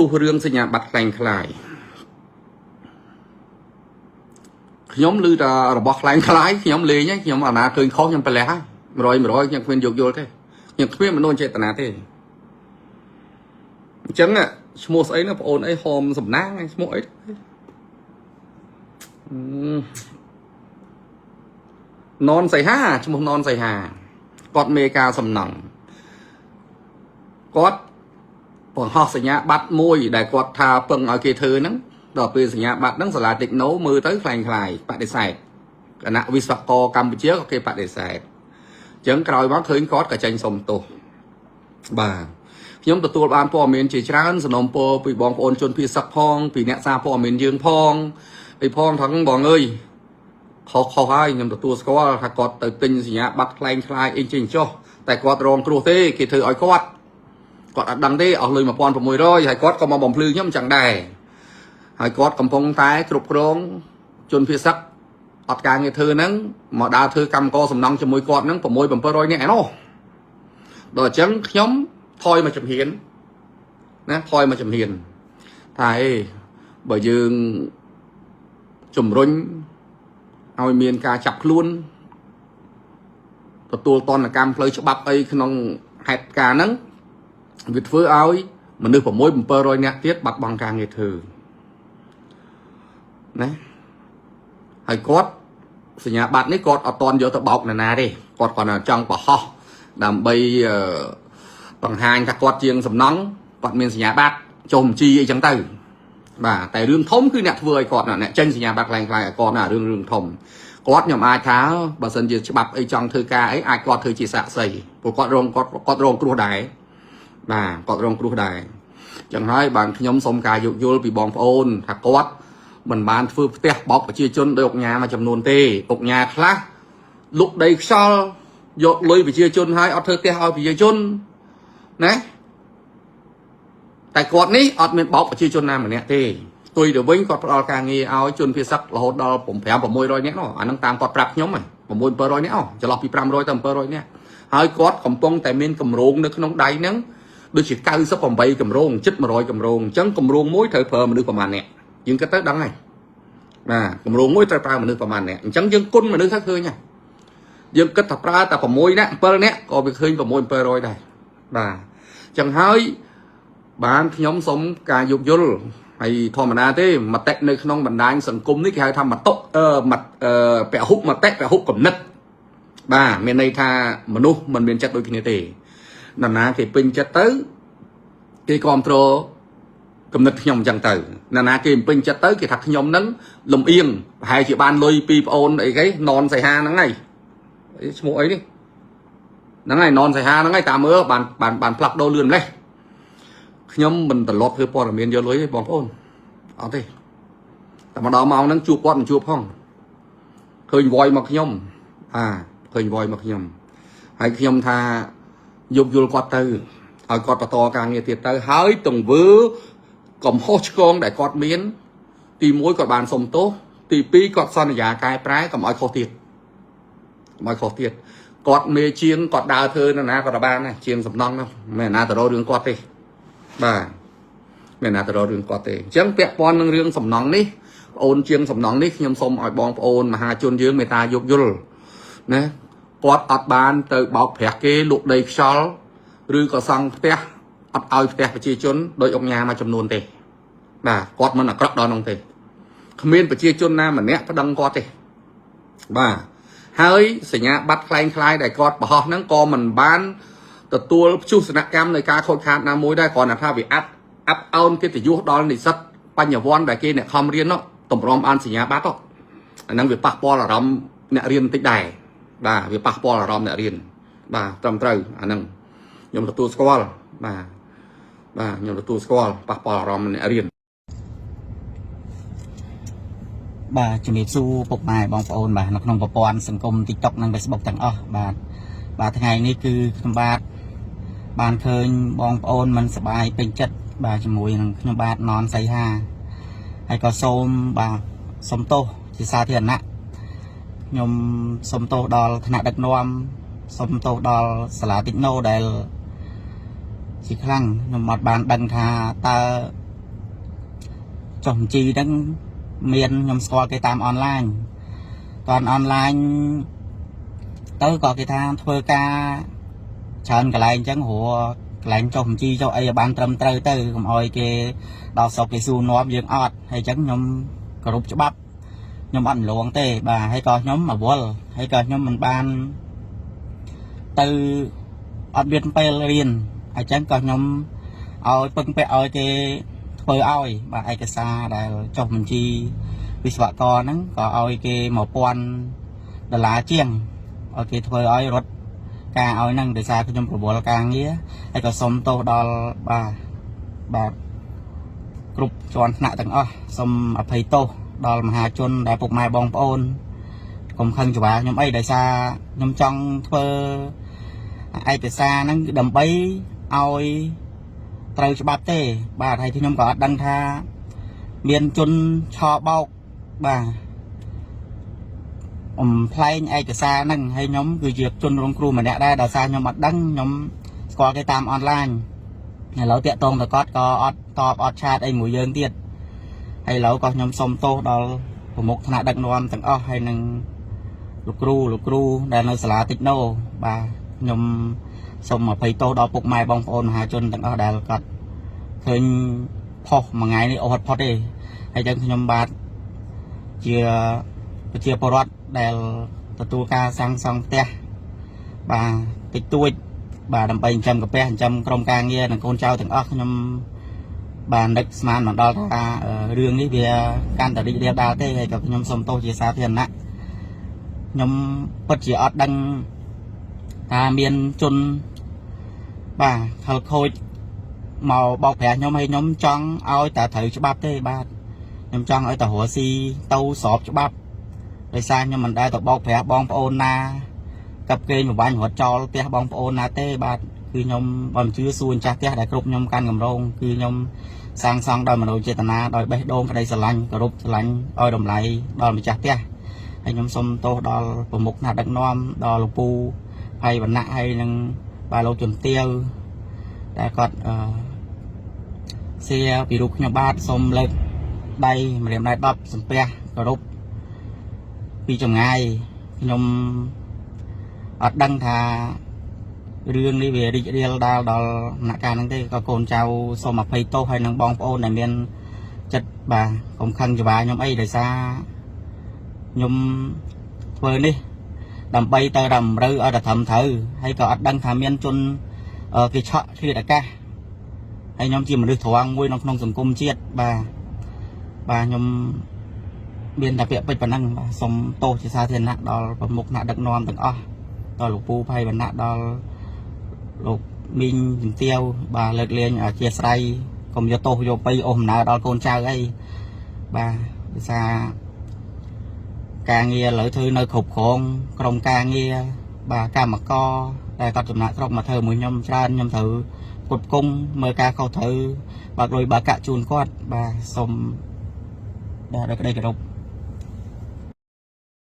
ទុះរឿងសញ្ញាបត្រក្លែងក្លាយខ្ញុំឮតែរបស់ក្លែងក្លាយខ្ញុំលេងហើយខ្ញុំអាណាឃើញខុសខ្ញុំប្រលះហើយ100 100ខ្ញុំគ្មានយោគយល់ទេខ្ញុំគ្មានមនោចេតនាទេអញ្ចឹងឈ្មោះស្អីណាបងអូនអីហមសំណាងឈ្មោះអីននសីហាឈ្មោះននសីហាគាត់មេការសំណង់គាត់បង្ហោះសញ្ញាបត្រមួយដែលគាត់ថាពឹងឲ្យគេធ្វើហ្នឹងដល់ពេលសញ្ញាបត្រហ្នឹងសាលាតិចណូមើលទៅក្លែងក្លាយបដិសេធគណៈវិស្វករកម្ពុជាក៏គេបដិសេធអញ្ចឹងក្រោយមកឃើញគាត់ក៏ចេញសុំទោសបាទខ្ញុំទទួលបានព័ត៌មានជាច្រើនសំណូមពរពីបងប្អូនជនភៀសសឹកផងពីអ្នកសារព័ត៌មានយើងផងអីផងថងបងអើយខុសខុសហើយខ្ញុំទទួលស្គាល់ថាគាត់ទៅទិញសញ្ញាបត្រក្លែងក្លាយអីចេញចុះតែគាត់រងគ្រោះទេគេធ្វើឲ្យគាត់គាត់អត់ដឹងទេអស់លុយ1600ហើយគាត់ក៏មកបំភ្លឺខ្ញុំចឹងដែរហើយគាត់កំពុងតែគ្រប់គ្រងជនភៀសសឹកអត់ការងារធ្វើហ្នឹងមកដើរធ្វើកម្មករសំណង់ជាមួយគាត់ហ្នឹង6 700នាក់ឯណោះដល់អញ្ចឹងខ្ញុំថយមកជំហានណាថយមកជំហានថាអេបើយើងជំរុញឲ្យមានការចាប់ខ្លួនទទួលទណ្ឌកម្មផ្លូវច្បាប់អីក្នុងហេតុការណ៍ហ្នឹងវាធ្វើឲ្យមនុស្ស6 700នាក់ទៀតបាត់បង់ការងារធ្វើណាហើយគាត់សញ្ញាបត្រនេះគាត់អត់តន់យកទៅបោកនរណាទេគាត់គាត់ចង់បង្ហោះដើម្បីបង្ហាញថាគាត់ជាងសំណង់គាត់មានសញ្ញាបត្រចុះបញ្ជីអីចឹងទៅបាទតែរឿងធំគឺអ្នកធ្វើឲ្យគាត់អ្នកចេញសញ្ញាបត្រក្លែងក្លាយឲ្យគាត់ណារឿងរឿងធំគាត់ខ្ញុំអាចថាបើសិនជាច្បាប់អីចង់ធ្វើការអីអាចគាត់ធ្វើជាសាក្សីព្រោះគាត់រងគាត់គាត់រងគ្រោះដែរបាទគាត់រងគ្រោះដែរចឹងហើយបានខ្ញុំសូមការយោគយល់ពីបងប្អូនថាគាត់មិនបានធ្វើផ្ទះបោកប្រជាជនដោយអុកញ៉ាមួយចំនួនទេអុកញ៉ាខ្លះលុកដីខ្យល់យកលុយប្រជាជនហើយអត់ធ្វើផ្ទះឲ្យប្រជាជនណាតែគាត់នេះអត់មានបោកប្រជាជនណាម្នាក់ទេផ្ទុយទៅវិញគាត់ផ្ដល់ការងារឲ្យជនភៀសសឹករហូតដល់5 600នាក់នោះអានឹងតាមគាត់ប្រាប់ខ្ញុំហ៎6 700នាក់អូចន្លោះពី500ទៅ700នាក់ហើយគាត់កំពុងតែមានកម្រងនៅក្នុងដៃហ្នឹងដូចជា98កម្រងជិត100កម្រងអញ្ចឹងកម្រងមួយត្រូវប្រើមនុស្សប្រហែលនាក់យើងគិតទៅដឹងហើយបាទកម្រងមួយត្រូវប្រើមនុស្សប្រហែលនាក់អញ្ចឹងយើងគុណមនុស្សទៅឃើញហើយយើងគិតថាប្រើតែ6នាក់7នាក់ក៏វាឃើញ6 700ដែរបាទអញ្ចឹងហើយបានខ្ញុំសូមការយោគយល់ហើយធម្មតាទេមតិនៅក្នុងបណ្ដាញសង្គមនេះគេហៅថាមតុអឺមពហុមតិពហុគំនិតបាទមានន័យថាមនុស្សមិនមានចិត្តដូចគ្នាទេនរណាគេពេញចិត្តទៅគេគ្រប់គ្រងគំនិតខ្ញុំអញ្ចឹងទៅនរណាគេពេញចិត្តទៅគេថាខ្ញុំនឹងលំអៀងប្រហែលជាបានលុយពីប្អូនអីគេននសីហាហ្នឹងហើយឈ្មោះអីនេះហ្នឹងហើយននសីហាហ្នឹងហើយតាមមើលបានបានបានផ្លាស់ដូរលឿនម្លេះខ្ញុំមិនត្រឡប់ធ្វើព័ត៌មានយកលុយទេបងប្អូនអត់ទេតែមកដល់ម៉ោងហ្នឹងជួបគាត់មិនជួបផងឃើញវយមកខ្ញុំអាឃើញវយមកខ្ញុំហើយខ្ញុំថាយោគយល់គាត់ទៅឲ្យគាត់បន្តការងារទៀតទៅហើយទង្វើកំហុសឆ្គងដែលគាត់មាន ទី1គាត់បានសុំទោសទី2គាត់សន្យាកែប្រែកុំឲ្យខុសទៀតកុំឲ្យខុសទៀតគាត់មេជាងគាត់ដើរធ្វើនៅណាក៏បានដែរជាងសំណងនោះមិនណាទៅរករឿងគាត់ទេបាទមានណាទៅរករឿងគាត់ទេអញ្ចឹងពាក់ព័ន្ធនឹងរឿងសំណងនេះបងអូនជាងសំណងនេះខ្ញុំសូមឲ្យបងប្អូនមហាជនយើងមេត្តាយោគយល់ណាគាត់អត់បានទៅបោកប្រាស់គេលក់ដីខ្យល់ឬក៏សង់ផ្ទះអត់ឲ្យផ្ទះប្រជាជនដោយអង្គញាមួយចំនួនទេបាទគាត់មិនអាក្រក់ដល់នោះទេគ្មានប្រជាជនណាម្នាក់ប្តឹងគាត់ទេបាទហើយសញ្ញាបត្រក្លែងក្លាយដែលគាត់បង្ហោះហ្នឹងក៏មិនបានទទួលព្យុសនកម្មនៃការខូចខាតណាមួយដែរគ្រាន់តែថាវាអាប់អាប់អោនកិត្តិយសដល់និស្សិតបញ្ញវន្តដែលគេអ្នកខំរៀននោះតម្រាំអានសញ្ញាបត្រអាហ្នឹងវាប៉ះពាល់អារម្មណ៍អ្នករៀនបន្តិចដែរបាទវាប៉ះពាល់អារម្មណ៍អ្នករៀនបាទត្រឹមត្រូវអាហ្នឹងខ្ញុំទទួលស្គាល់បាទបាទខ្ញុំទទួលស្គាល់ប៉ះពាល់អារម្មណ៍អ្នករៀន បាទជំរាបសួរពុកម៉ែបងប្អូនបាទនៅក្នុងប្រព័ន្ធសង្គម TikTok និង Facebook ទាំងអស់បាទបាទថ្ងៃនេះគឺខ្ញុំបាទបានឃើញបងប្អូនមិនសប្បាយពេញចិត្តបាទជាមួយនឹងខ្ញុំបាទននសីហាហើយក៏សូមបាទសូមទោសជាសាធារណៈខ្ញុំសូមទោសដល់ថ្នាក់ដឹកនាំសូមទោសដល់សាលាតិចណូដែលជាខ្លាំងខ្ញុំអត់បានដឹងថាតើ ចុះបញ្ជីហ្នឹងមានខ្ញុំស្គាល់គេតាមអនឡាញតនអនឡាញទៅក៏គេថាធ្វើការច្រើនកន្លែងអញ្ចឹងព្រោះកន្លែងចុះបញ្ជីចុះអីឲ្យបានត្រឹមត្រូវទៅកុំឲ្យគេដល់ស្រុកគេសួរនាំយើងអត់ហើយអញ្ចឹងខ្ញុំគោរពច្បាប់ខ្ញុំអត់លងទេបាទហើយក៏ខ្ញុំអវល់ហើយក៏ខ្ញុំមិនបានទៅអត់មានពេលរៀនអញ្ចឹងក៏ខ្ញុំឲ្យពឹងពាក់ឲ្យគេធ្វើឲ្យបាទឯកសារដែលចុះបញ្ជីវិស្វករហ្នឹងក៏ឲ្យគេ1000ដុល្លារជាងឲ្យគេធ្វើឲ្យរត់ការឲ្យហ្នឹងដោយសារខ្ញុំប្រវល់ការងារហើយក៏សុំទោសដល់បាទបាទគ្រប់ជាន់ថ្នាក់ទាំងអស់សូមអភ័យទោសដល់មហាជនដែលពុកម៉ែបងប្អូនកុំខឹងច្វាខ្ញុំអីដោយសារខ្ញុំចង់ធ្វើឯកសារហ្នឹងគឺដើម្បីឲ្យត្រូវច្បាប់ទេ បាទហើយខ្ញុំក៏អត់ដឹងថាមានជនឆបោកបាទអំផ្លែងឯកសារហ្នឹងហើយខ្ញុំគឺជាជនរងគ្រោះម្នាក់ដែរដោយសារខ្ញុំអត់ដឹងខ្ញុំស្គាល់គេតាមអនឡាញឥឡូវតាក់ទងទៅគាត់ក៏អត់តបអត់ chat អីមួយយើងទៀតហើយឥឡូវក៏ខ្ញុំសុំទោសដល់ប្រមុខថ្នាក់ដឹកនាំទាំងអស់ហើយនឹងលោកគ្រូលោកគ្រូដែលនៅសាលាតិចណូបាទខ្ញុំសូមអភ័យទោសដល់ពុកម៉ែបងប្អូនមហាជនទាំងអស់ដែលគាត់ឃើញផុសមួយថ្ងៃនេះអូសអត់ផុតទេហើយចឹងខ្ញុំបាទជាប្រជាពលរដ្ឋដែលទទួលការសាងសង់ផ្ទះបាទតិចតួចបាទដើម្បីចិញ្ចឹមកាពះចិញ្ចឹមក្រុមការងារនិងកូនចៅទាំងអស់ខ្ញុំបាទនឹកស្មានមកដល់ថារឿងនេះវាកាន់តែរីករាលដាលទេហើយក៏ខ្ញុំសូមទោសជាសាធារណៈខ្ញុំពិតជាអត់ដឹងថាមានជនបាទខលខូចមកបោកប្រាស់ខ្ញុំហើយខ្ញុំចង់ឲ្យតែត្រូវច្បាប់ទេបាទខ្ញុំចង់ឲ្យតែរស់ស៊ីទៅស្របច្បាប់ដោយសារខ្ញុំមិនដែលទៅបោកប្រាស់បងប្អូនណាកັບគេងបបាញ់រត់ចោលផ្ទះបងប្អូនណាទេបាទគឺខ្ញុំបើមិនជឿសួរម្ចាស់ផ្ទះដែលគ្រប់ខ្ញុំកាន់កម្រងគឺខ្ញុំសាងសង់ដោយមនោចេតនាដោយបេះដូងក្តីស្រឡាញ់គោរពស្រឡាញ់ឲ្យតម្លៃដល់ម្ចាស់ផ្ទះហើយខ្ញុំសូមទោសដល់ប្រមុខថ្នាក់ដឹកនាំដល់លោកពូភ័យវណ្ណៈហើយនឹងបាទលោកជំទាវដែលគាត់អឺសៀពីរូបខ្ញុំបាទសូមលើកដៃម្រាមដៃ10សំពះគោរពពីចម្ងាយខ្ញុំអត់ដឹងថារឿងនេះវារីករាលដាលដល់ដំណាក់កាលហ្នឹងទេក៏កូនចៅសូមអភ័យទោសហើយនឹងបងប្អូនដែលមានចិត្តបាទកុំខឹងច្វាខ្ញុំអីដោយសារខ្ញុំធ្វើនេះដើម្បីទៅតម្រូវឲ្យតែត្រឹមត្រូវហើយក៏អត់ដឹងថាមានជនគេឆក់ឆ្លៀតឱកាសហើយខ្ញុំជាមនុស្សត្រង់មួយនៅក្នុងសង្គមជាតិបាទបាទខ្ញុំមានតែពាក្យពេចន៍ប៉ុណ្ណឹងបាទសូមទោសជាសាធារណៈដល់ប្រមុខថ្នាក់ដឹកនាំទាំងអស់ដល់លោកពូភ័យវណ្ណៈដល់លោកមីងជំទាវបាទលើកលែងអធិស្ឋានកុំយកទោសយកបៃអូសដំណើរដល់កូនចៅអីបាទដោយសារការងារឥឡូវធ្វើនៅគ្រប់គ្រងក្រុមការងារបាទកម្មករដែលគាត់ចំណាក់ស្រុកមកធ្វើមួយខ្ញុំច្រើនខ្ញុំត្រូវផ្គត់ផ្គង់មើលការខុសត្រូវបើកលុយបើកកាក់ជូនគាត់បាទសូមបាទដោយក្តីគោរព។